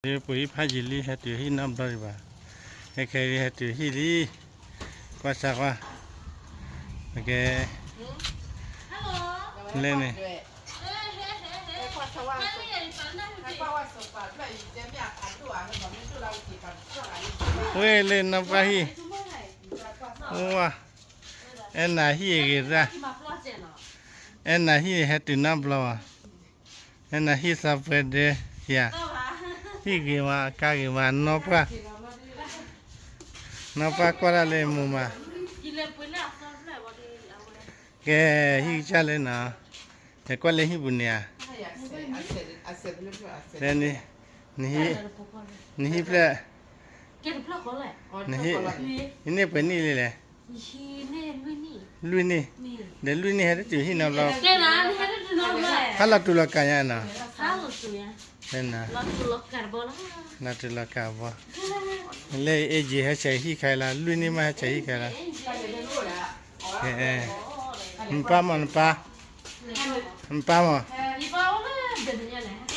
ပှ့ၤဟံၣ်ဖးယံာ်လံ ဟဲတုၤဟံၣ်နီတဘျီဒံးဘၣ်. ခဲခဲအံၤဟဲတုၤဟံၣ်လံ, ကွၢ်စၢ်ကွၢ်, ကဲ, လဲၣ်န့ၣ်, ဝဲလၢနီၢ်ပၢ်ဟံၣ်, အိၣ်ဝါ, အဲၣ်နၤဟံၣ်အဂ့ၤတၢ်, အဲၣ်နၤဟံၣ်ဟဲတုၤနီတဘျီဘၣ်. အဲၣ်နၤဟံၣ်သးပှဲၤဒဲးယၤ, ဟံၣ်ဂ့ၤမး ကါဂ့ၤမး နီၢ်ပၢ်, နီၢ်ပၢ်ကွၢ်ဒၣ်လၢမုာ်မး, ကဲ, ဟံၣ်ကစၢ်လၢနီၤ, နကွၢ်လၢဟံၣ်ပူၤန့ၣ်ဧါ, နဟံၣ်ဖျၢၣ်, နဟံၣ်, ယန့ၢ်ပှဲၤနံၣ်လံလဲၣ်, လွံၢ်နံၣ်, ဒီးလွံၢ်နံၣ်ဟဲတတုၤဟံၣ်နီတဘျီ, ဟးလီၤတူာ်လီၤကာ်ညါနီၤ, လီၤတူာ်လီၤကာ်ဘီ, လၢအ့ၣ်က့ၤဟဲဆဲးဟံၣ်ခဲလၢာ်, လွံၢ်နံၣ်မးဟဲဆဲးဟံၣ်ခဲလၢာ်, နပၢ်မး နပၢ်, နပၢ်မး,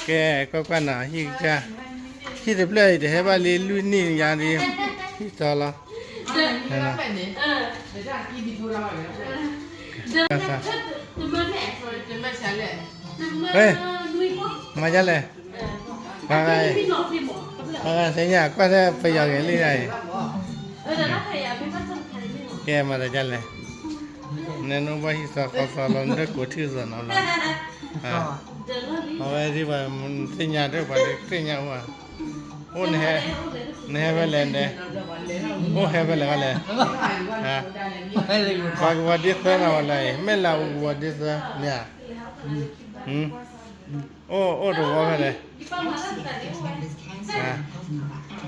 ကဲ ကွၢ်ကွၢ်နီၤ ဟံၣ်ကစၢ်, ဟံၣ်တဖျၢၣ်အံၤတဟဲဘၣ်လံ လွံၢ်နံၣ်ညါဒံး, ဟံၣ်သီလီၤ, မၤဒ်လဲၣ်, သ့ၣ်ညါကွၢ်ထဲပယီၤဂ့ၤလံဒၣ်အံၤ, ကဲမၤဒ်လဲၣ်, နနဘၣ်ဟံၣ်သီဃီသီလီၤ နဒၢကိးထံၣ်သီနီၤလီၤ, အဝဲဒ်ပှၤသ့ၣ်ညါဒၢပှၤသ့ၣ်ညါအိၣ်, အိၣ်, နဟဲဖဲလဲၣ်, အိၣ်ဟဲဖဲလဲၣ်လဲၣ်, ပှၤကဝီၤဒ့သၢနီၤဝဲလၢအံၤ မ့ၢ်လၢအူကဝီၤဒ့သၢမ့ၢ်ဧါ, အိၣ်အိၣ်တဝီဖဲလဲၣ်,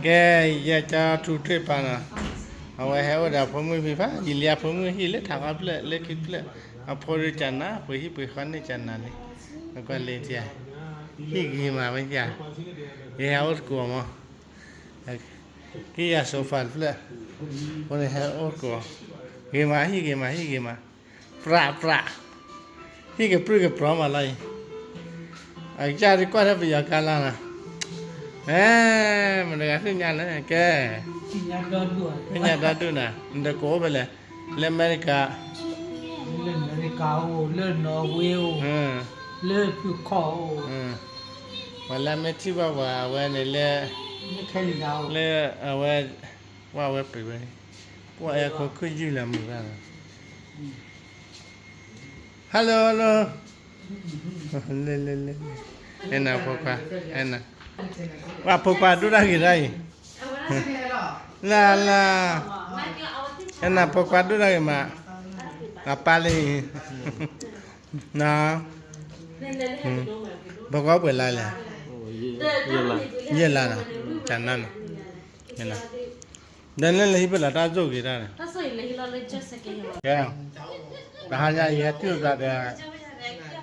ကဲ, ယကၠီထူတ့ၢ်ပာ်နီၤ, အဝဲဟဲအိၣ်ဒီးအဖိမုၣ်ဖံဖးယံာ်လံ အဖိမုၣ်ဟံၣ်လၢထးခီဖျၢၣ်လၢခံဖျၢၣ်, အဖိဒုးကနၣ် ပှ့ၤဟံၣ်ပှ့ၤဃီန့ၢ်ကနၣ်လံ, ကွၢ်လၢထံဧါ, ဟံၣ်ဂ့ၤမးဝဲယၤ, ယဟဲအိၣ်သကိးမး, က့ယၤ sofa တဖျၢၣ်, အဃိန့ၣ်ဟဲအိၣ်သကိး, ဂ့ၤမး ဟံၣ်ဂ့ၤမး ဟံၣ်ဂ့ၤမး, ပြးပြး, ဟံၣ်ကပြုၢ်ကပြီၤမးလီၤအံၤ, အကစၢ်ဒုးကွၢ်ထဲပယီၤကါလီၤနီၤ, မတၤတဂၤသ့ၣ်ညါလဲၣ် ကဲ, သ့ၣ်ညါဒီဒူၣ်နီၤ, နတကိးအိၣ်ဖဲလဲၣ်, လၢအမဲရကၤ, လၢအမဲရကၤအိၣ် လၢနီၣ်ဝ့အိၣ်, လၢဖုခီၣ်အိၣ်, ပှၤလၢအမ့ၢ်ထံၣ်ဘၣ်ပှၤအဝဲန့ၣ်လၢ, လၢအဝဲ, ပှၤဝဲပှ့ၤဝဲ, ပှၤအဲၣ်ခိခိၣ်ယုၢ်လၢမုာ်ဘၣ်နီၤ Hello, hello, လၢလၢလၢ, အဲၣ်နၤဖိခွါ, အဲၣ်နၤ, ပှၤဖိခွါဒိၣ်တၢ်ဂ့ၤတၢ်အံၤ, လၢလၢ, အဲၣ်နၤဖိခွါဒိၣ်တၢ်ဂ့ၤမး, အပၢ်လၢအံၤ, ဖိခွါပှဲၤလါလဲၣ်, ယဲၢ်လါနီၤ, ကနၣ်နီၤ, ဒီးလၢလၢဟံၣ်ဖဲလဲၣ် တၢ်စိၣ်ဂ့ၤတၢ်န့ၣ်, ကဲ, တဟါညါအံၤဟဲထံၣ်သးဒီး,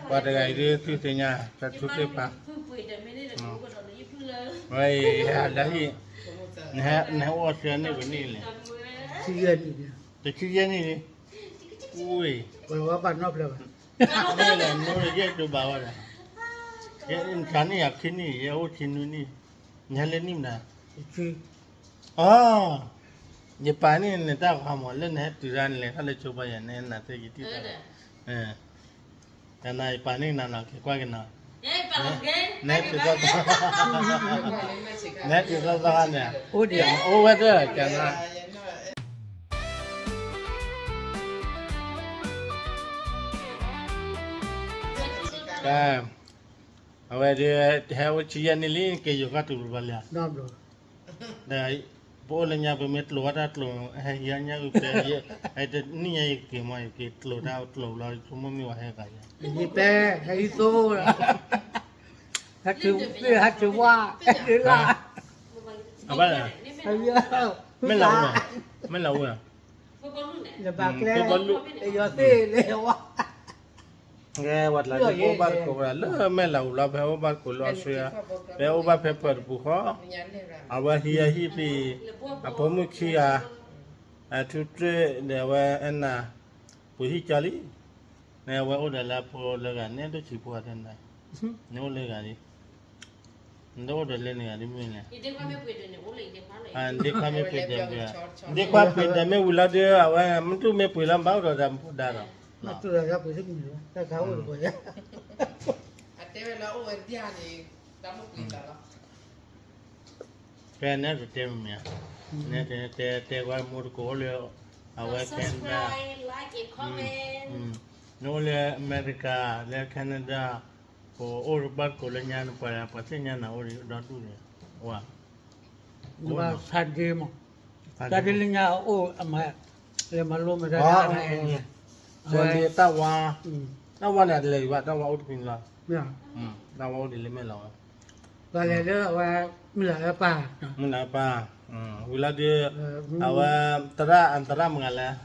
ပှၤတဂၤအံၤဒ်သုသ့ၣ်ညါ တၢ်ထူတ့ၢ်ပာ်, ဝဲအံၤဟဲဒၣ်ဟံၣ်, နဟဲအိၣ်သၢနံၣ်ပနံၣ်လဲၣ်, တဆံယဲၢ်နံၣ်လံ, ဝဲ, နအိၣ်လၢယဲၢ်ကဘၣ်ဝဲဒၣ်, ယဲၢ်နံၣ်ယခံနံၣ် ယဲၢ်အိၣ်ဆံနွံနံၣ်, နဟဲလၢနံၣ်မနုၤ, အီ ယပာ်န့ၢ်နတၢ်ဂီၤမး လၢနဟဲတုၤတၢ်န့ၣ်လဲၤထီၣ်လၢကၠိဘါယၤ နဟဲနၤသ့ၣ်ယတံၢ်တၢ်, ယပာ်န့ၢ်နၤနီၤ က့ၤကွၢ်က့ၤနီၤ, နဟဲတုၤတၢ်, နဟဲတုၤတၢ်တၢ်န့ၣ်, အိၣ်ဝဲတၢ်ကနၣ် အဝဲဒၣ် ဟဲအိၣ်ဆံယဲၢ်နံၣ်လံ က့ၤယိၤကီၢ်တုၤဘျီလံဧါ, ဒီးပအိၣ်လၢညါ ပမ့ၢ်ကျိၤဝဲတၢ်ကျိၤ ဟဲဟံးညါအုပှဲၤ, တနံၣ်ညါယက့ၤမး ယက့ၤကျိၤတၢ်ကျိၤလီၤ ဆိကမိၣ်မ့ၢ်ဝဲဟဲဂၤယၤ, ယတဲ ဟဲဟံးသိ, ဟဲထုး, ဟဲထုးဝါ, ဟဲလၢ, မ့ၢ်လၢ, မ့ၢ်လၢ, လဘၣ်ကျဲ, ယသ့ၣ်လဲၤဝါ ကဲဝဲတလါန့ၣ် ပအိၣ်ဘၣ်သကိးဝဲဒၣ်လၢမဲၢ်လးအူလီၤ ဖဲအိၣ်ဘၣ်သကိးလၢအီစထြ့လယါ, ဖဲအိၣ်ဘၣ်ဖဲပၢၤတပူၤဃီ, အဝဲဟံးအဟံၣ်ဖဲ, အဖိမုၣ်ခံဂၤ, အထူးတြ့ၣ်ဒီးအဝဲအဲၣ်နၤ, ပှ့ၤဟံၣ်ကၠီလံ, နဝဲအိၣ်ဒီးလၢအဖိလၢဂၤ နအဲၣ်ဒိးဆံးဖိအတနၤ, နအိၣ်လၢဂၤလံ, နတအိၣ်ဒီးလၢန့ၣ်ဂၤဒ်မ့ၢ်လဲၣ်, ဒ့ခွါမ့ၢ်ပှ့ၤဒီးမ့ၢ်ဝံၤလီၤဒီး အဝဲမ့ၢ်တူၢ်မ့ၢ်ပှ့ၤလီၤ ဘၣ်အိၣ်ဒီးတၢ်မူဒါဒီး တၢ်ခးအိၣ်တပှဲၤယါ, အတဲဝဲလၢအိၣ်ဝဲဒၣ်န့ၣ်, တၢ်မ့ၢ်ပှ့ၤသးလီၤ. ဖဲန့ၣ်တတဲမ့ၢ်ဧါ, နတဲတဲကွၢ်မူတကိးအိၣ်လၢ အဝဲ Canada, နအိၣ်လၢအမဲရကၤ လၢ Canada, ပအိၣ်တဘၣ်တကိးလၢညါ နပှၤ ပှၤသ့ၣ်ညါနၤအိၣ်ဒီး ဒီဒူၣ်န့ၣ်, ဝါ, ဖးဒ့မး, ဖးဒ့လၢညါအိၣ်အမၤ, လဲၤမၤလိမ့ၢ်တၢ် Sunday တၢ်ဝါ, တၢ်ဝါန့ၣ် အတလဲၤဒံးဘၣ် တၢ်ဝါအိၣ်တဖုန့ၣ်လီၤ, တၢ်ဝါအိၣ်ဒံးလၢမဲာ်လီၤဝဲ ပှၤလဲၤလၢအဝဲ မုၢ်လၢ်အၢပၢ်, မုၢ်လၢ်အၢပၢ်, ဝံၤလီၤဒီး အဝဲ သရၣ် အသရၣ်မတၤလဲၣ်,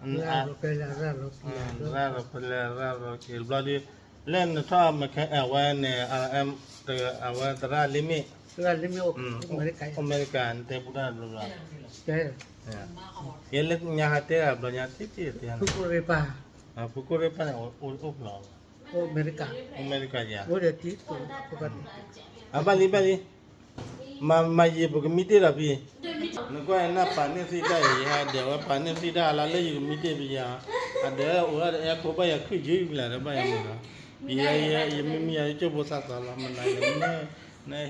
သရၣ်ရိၤဖဲလဲၣ် သရၣ်ရိၤဖဲလဲၣ် သရၣ်ရိၤဖဲလဲၣ် သရၣ်ရိၤဖဲလဲၣ် ဘျီဒီး လၢနထီၣ် အဝဲန့ၣ် အဝဲသရၣ်လ့မ့ၢ်, သရၣ်လ့မ့ၢ်အိၣ်အမဲရကၤ နတဲဘူးတၢ်ဘျီဘျီ, ယဲလၢညါဟးတဲဘျီညါ တ့တ့တ့, ဖုကိၣ်ရ့ၣ်ပၢ်, ဖုကိၣ်ရ့ၣ်ပၢ်န့ၣ် အိၣ်ဖျိ အိၣ်အမဲရကၤ, အိၣ်အမဲရကၤယါ, အိၣ်ဒီးတံၤ, အဘၣ်လံဘၣ်လံ, မၤယံာ်ပကမံတ့ၢ်ဒီးဖံ, နကွၢ်နၢ်ပာ်န့ၢ်သံတၢ်အံၤ ယဟဲဒၢးဝဲပာ်န့ၢ်သံတၢ်လၢလၢယကမံတ့ၢ်ဖံယါ, အဒၢးအိၣ်ဒၣ်ဒီးအဲၣ်ခိးဘၣ်ယၤခုၣ်ယုၢ်ကလၢာ်ဒီးဘၣ်ယၤမ့ၢ်ဒီး, ယမံမံယၤယကၠိဖိသၣ်သီလီၤ မနုၤလဲၣ်, နဟ့ၣ်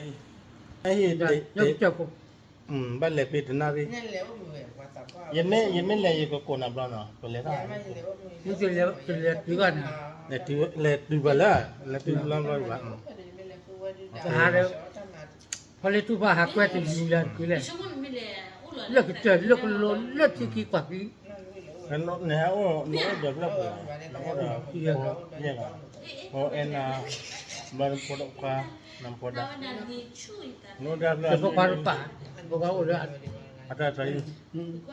ဘၣ်လဲၤဖဲတနၣ်ရံၣ်, ယမ့ၢ်လဲၤယကကိးနၤဘျီနီၤ ပလဲၤတၢ်, လဲၤတုၤဘၣ်လၢ, လဲၤတုၤဘျီဘျီဘၣ်, ဖီလ့တူၢ်ဘၣ်ဟးကွဲတယူၤလၢတုၤလဲၣ်, လၢကတၢၢ်လၢကလိလၢထံခံကွၢ်ခံ, နဟဲအိၣ်နအိၣ်ဒီးဖျၢၣ်ပှဲၤ, နအိၣ်ဒီး, ယဲၢ်, အဲၣ်နၤ, ဘျီနဖိဒိၣ်ခွါ, နဖိဒိၣ်, နအိၣ်ဒီးဖျၢၣ်, ဖိခွါတပာ်, ဖိခွါအိၣ်ဒီး, အတၢ်တၢ်အံၤ, အိၣ်ဒီးနီၤ,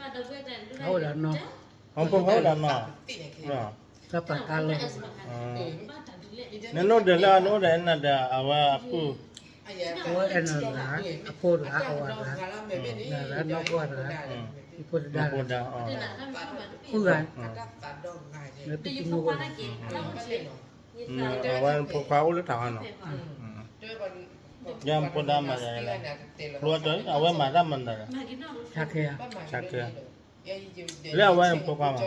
ဖိခွါအိၣ်ဒီးနီၤ, တၢ်ပာ်ကါလီၤ, နအိၣ်ဒီးလၢနအိၣ်ဒီးအဲၣ်နၤဒီးအဝဲအပုၢ် အဝဲအဲၣ်နၤတဂၤ, အဖိတဂၤ, အဝၤတဂၤ, နီၢ်ဖိတဂၤ, အဖိတဒါ, ဃုဂၤ, လၢပတမူဝဲ, အဝဲဖိခွါအိၣ်လၢတၢ်ဝါနီၤ, ယဖိဒါမၤတၢ်လဲၣ်, အဝဲမၤတၢ်မၤတၢ်လဲၣ်, ဆါခဲ, ဆါခဲ လၢအဝဲဖိခွါမး,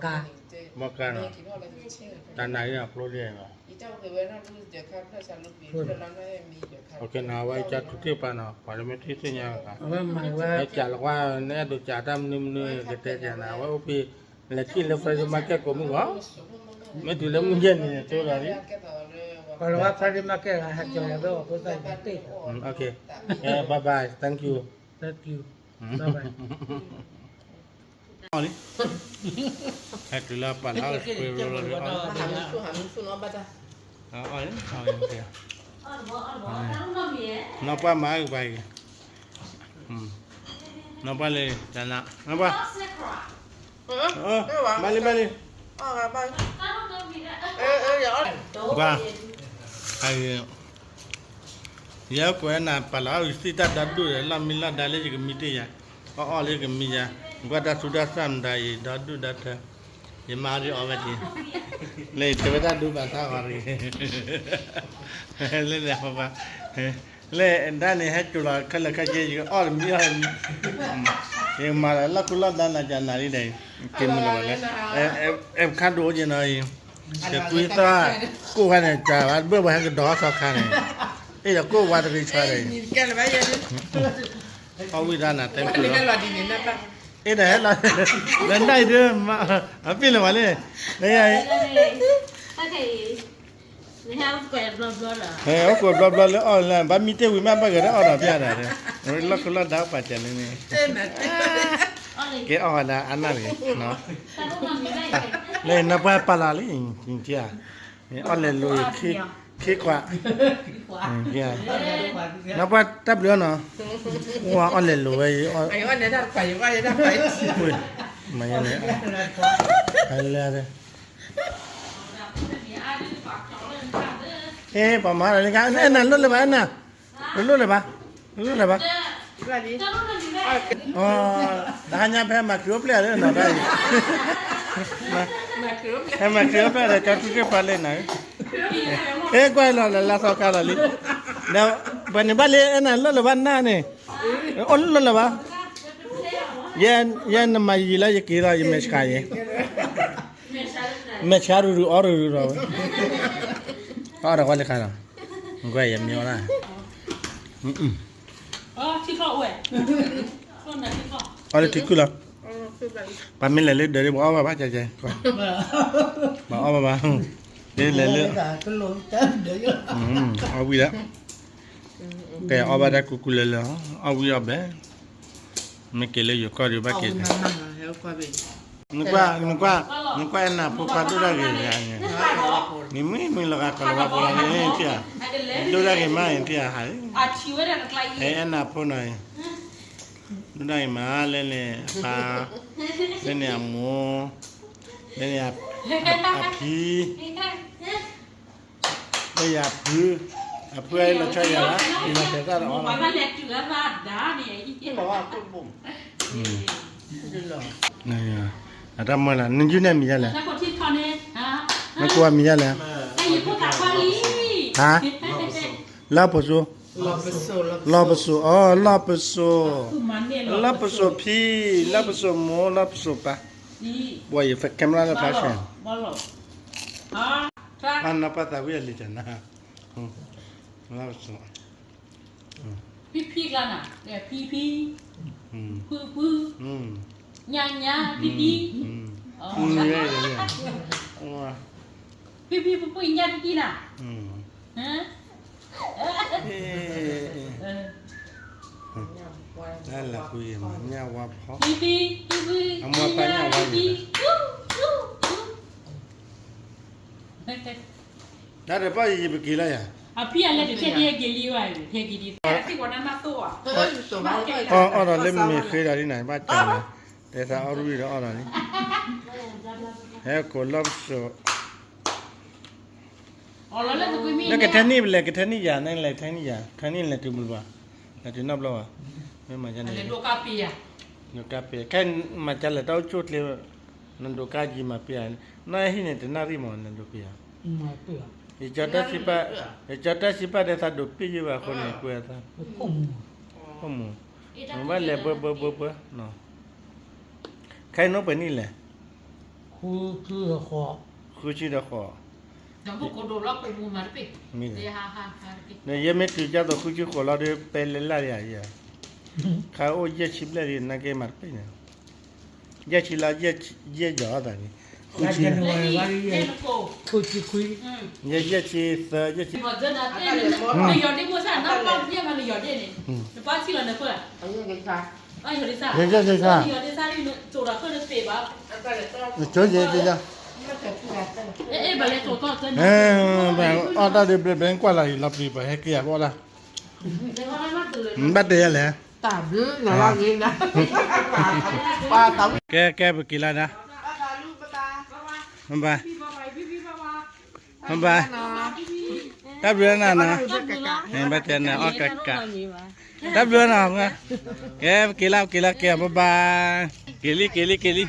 ကါ, မ့ၢ်ကါနီၤ, တၢ်နၤအံၤအဖျိလံနီၤ, အဝဲကၢ်ထူတ့ၢ်ပာ်နီၤ ပှၤတမ့ၢ်ထံၣ်သ့ၣ်ညါဘၣ်, အဝဲမၤဝဲ, ကးလီၤကွၢ် နအဲၣ်ဒိးကးတၢ်မနုၤမနုၤကတဲကနၤ အဝဲအိၣ်ဖဲ, လဲၤထံၣ်လၢ Friday Market ကိးမုၢ်ဂီၤ, မ့ၢ်တုၤလၢမုၢ်ယဲၢ်နံၤန့ၣ် တိၢ်လီၤလံ, ပှၤလီၤဝဲ Friday Market ဂၤဟးကၠီၤယၤဘၣ်အဖိသၣ်ယၤတ့ၢ်, bye bye, thank you, thank you, bye bye. လံ, ဟဲတုၤလၢပာ်လီၤအီၣ်လံ, နီၢ်ပှၢ်မၤအုၣ်ပှၤအံၤ, နီၢ်ပှၢ်လံ, နီၢ်ပှၢ်, ဘၣ်လံဘၣ်လံ, ပှၤ, ယဲကွဲးနၤပာ်လီၤအီၣ်သံတၢ်ဒီဒူၣ်ဒီး လီၢ်မံလီၢ်ဒါလၢယကမံတ့ၢ်ယၤ, အီၣ်အီၣ်လၢယကမံယၤ, ကွၢ်တၢ်သူတၢ်သၣ်မတၤအံၤ ဒီဒူၣ်ဒီထၢ, ယမါဒ်အီၣ်ဝဲက့ၤ, လၢယတဲဝဲတၢ်ဒူဘၣ်တၢ်ဂီၤတဂ့ၤ, လၢန့ၣ်, လၢဒၣ်န့ၣ်ဟဲကၠိလီၤခဲလၢာ်ခဲဆ့ ယကအီၣ်တမံၤအီၣ်တမံၤ, ယကမၤလၢလီၢ်ခူလီၢ်ဒါနၤကနၤလံဒီး, က့ၤမုာ်လၢၤဘၣ်လၢ, အဲၣ်ခါဒိၣ်က့ၤနီၤအံၤ, ယကွံသၣ်ကိၢ်ခါန့ၣ် ကဘၣ်ဝဲဟဲကဒီးအီၣ်သီခါန့ၣ်, အဲၣ်ဒီးကိၢ်ဝါတရံးဆါဒီး, အီၣ်ဝံၣ်ဒၣ်နၤတဲကၠိလီၤ, အဲၣ်ဒိးဟဲလီၤ, လၢနၢ်အံၤဒုး, အပ့ၢ်လၢၤဘၣ်လံ, ဟဲအိၣ်ကွဲးဘျီဘျီလၢအီၣ်လၢ ဘၣ်မံတ့ၢ်ဝံၤမး ဘၣ်ဂဲၤဒၣ်အီၣ်ဒီးဖျါဒီး, လီၢ်ခူလီၢ်ဒါပာ်စၢၤလံန့ၣ်, ကဲအီၣ်ဝဲဒၣ်အနၢ်တဂ့ၤ, လၢနပှၤပာ်လၢ်လံ, အီၣ်လဲၤလိၤ, ခ့ခွါ, နပှၤတၢ်ဘျုးနီၤ, အီၣ်လဲၤလိၤဝဲ, မၤယဲန့ၣ်, လဲၤ ဟ့ၣ် ပှၤမၤလၢက အဲၣ်နၤလိၣ်လၢၤဘၣ် အဲၣ်နၤ, လိၣ်လၢၤဘၣ်, လိၣ်လၢၤဘၣ်, တဟါညါဖဲမၤခရံာ်အိၣ်ဖျဲၣ်လၢနၤတၢ်အံၤ, ဖဲမၤခရံာ်အိၣ်ဖျဲၣ်ဒီး ကၠီထူက့ၢ်ပှၤလၢနၤ, ဟ့ၣ် ကွၢ်လီၤလၢလါသီခါလီၤလံ, ဒီး ပှၤန့ၣ်ဘၣ်လၢအဲၣ်နၤလၢလၢၤဘၣ်နၢ်န့ၣ်, အိၣ်လၢလၢၤဘၣ်, ယဲနမၤယံာ်လၢယက့ၤဒီးယမဲာ်ဆှးယဲ, မဲာ်ဆှးရူၤရူၤအီရူၤရူၤဒီးဝဲ, အီဒီးကွၢ်လၢခါဒီး, ကွၢ်ယမ့ၢ်အီဒၣ်, အီလၢထံခုၣ်လီၤ, ပှၤမ့ၢ်လဲၤလၢဒၢးဒ်ပှၤအီၣ်ဘၣ်ဘၣ်ကဲကဲ, ပှၤအီၣ်ဘၣ်ဘၣ်, လဲၤလၢ အီၣ်ဝံၤဒီး, ကဲအီၣ်ဘၣ်တၢ်ကူကူလၢလၢ, အီၣ်ဝံၤအီၣ်ဘဲ, မ့ၢ်က့ၤလၢယိၤကီၢ်ဒီးဘၣ်က့ၤ, နကွၢ်, နကွၢ်, နကွၢ်အဲၣ်နၤဖိခွါဒိၣ်တၢ်ဂ့ၤ, နမ့ၢ်မ့ၢ်လီၤဂာ်ကီၢ်လီၤဂာ်ဖိလီၤန့ၣ်, ဒိၣ်တၢ်ဂ့ၤမးအံၤ ဖံးအဟး, အဲၣ်နၤဖိနီၤအံၤ, ဒိၣ်တၢ်ဂ့ၤမးလၢန့ၣ်အပၢ်, လၢန့ၣ်အမိၢ်, လၢန့ၣ်အဖံ လၢယၤဖု, အဖုအံၤလီၤဆီယၤလီၤ, အံၤလီၤဆီတၢ်ဒီးအီၤလီၤ, အတၢ်မွဲလၢ နယုၢ်န့ၣ်မံၤယါလဲၣ်, နကိးမံၤယါလဲၣ်, ဟါ, လီၢ်ပစိ, လီၢ်ပစိ, အီ လီၢ်ပစိ, လီၢ်ပစိဖံ, လီၢ်ပစိမိၢ်, လီၢ်ပစိပၢ်, ဘၣ်ယ camera လၢဖျါဆဲး, အနီၢ်ပၢ်သးဝံၣ်အလံၤတနၤ, လီၢ်ပစိ, ဖံဖံကျါနၤ, ဖံဖံ, ဖုဖု, ညါညါ, ဖံဖံ, ဖံဖံဖုဖုညါဖံဖံနၤ, လၢလၢပှၤမၤညၣ်ဝါဖီ, ဖံဖံ, ဖံဖံ, အမိၢ်ပၢ်ညၣ်ဝါ, တၢ်တပီၢ်ယံၤယံၤပက့ၤလီၤယၤ, အဖံအလဲၤတထဲဒ်ဟဲက့ၤလံဘၣ်, ဟဲက့ၤဒ်, အီၣ်ဒီးလၢမ့ၢ်ဃ့ဒီးလံနၤ ဘၣ်ကၢ်နၤ, တဲသးအီၣ်ရူၢ်ဒီးအီၣ်ဒီးလံ, ဟဲကိးလီၢ်ပစိ, လၢကထဲနံၣ်ပလဲၤ ကထဲနံၣ်ယၤ နလဲၤထဲနံၣ်ယၤ ထဲနံၣ်လဲၤတုၤဘျီဘၣ်, လဲၤတုၤနီတဘျီဘၣ်, မ့ၢ်မၤန့ၣ်, ဒိးကါပ့ၤ, ခဲမၤကလဲၤတၢ်အိၣ်ဆူၣ်ချ့, နဒိးကါကံမၤပ့ၤဧါ, နီၢ်ဟံၣ်န့ၣ်တနၣ်ရံၣ်မး နဒိးပ့ၤဧါ, ယကၠီတၢ်စံးပာ်, ယကၠီတၢ်စံးပာ်ဒီးသးဒိးပ့ၤယဘၣ်အဃိန့ၣ် ကွဲးသး, ဖိမုၣ်, မ့ၢ်ဘၣ်လဲၤဘၢဘၢဘၢဘၢ, ခဲအံၤနအိၣ်ပှဲၤနံၣ်လဲၣ်, ဃုဆံဒီးဃိး, ဒီးယဲမ့ၢ်တုၤကၢ်သိးဃုဆံဃိးလီၤဒီး ပဲလဲၤလၢ်ယၤ, ခါအိၣ်ယဲၢ်ဆံဘျဲၣ်ဒီး နကဲမၤတပ့ၤန့ၣ်, ယဲၢ်ဆံလါ, ယဲၢ်ယီၤအသးန့ၣ်, ဃုဆံ, ယဲၢ်ဆံသၢ, ယဲၢ်ဆံ, အီၣ်တၢ်ဒ်ဘျဲဘျဲကွၢ်လီၤအံၤ လီၤပျံၤပှၤဟဲက့ၤယၤဘၣ်လၢ, ဘၣ်တဲယၤလဲၣ်, ကဲကဲပက့ၤလီၤဒီး, ဘၣ်, ဘၣ်, တၢ်ဘျုးနၤနီၤ, ဘၣ်တဲနၤအီၣ်ကကး, တၢ်ဘျုးနၤ, ကဲပက့ၤလီၤ ပက့ၤလီၤ ကဲ bye bye, က့ၤလံ က့ၤလံ က့ၤလံ.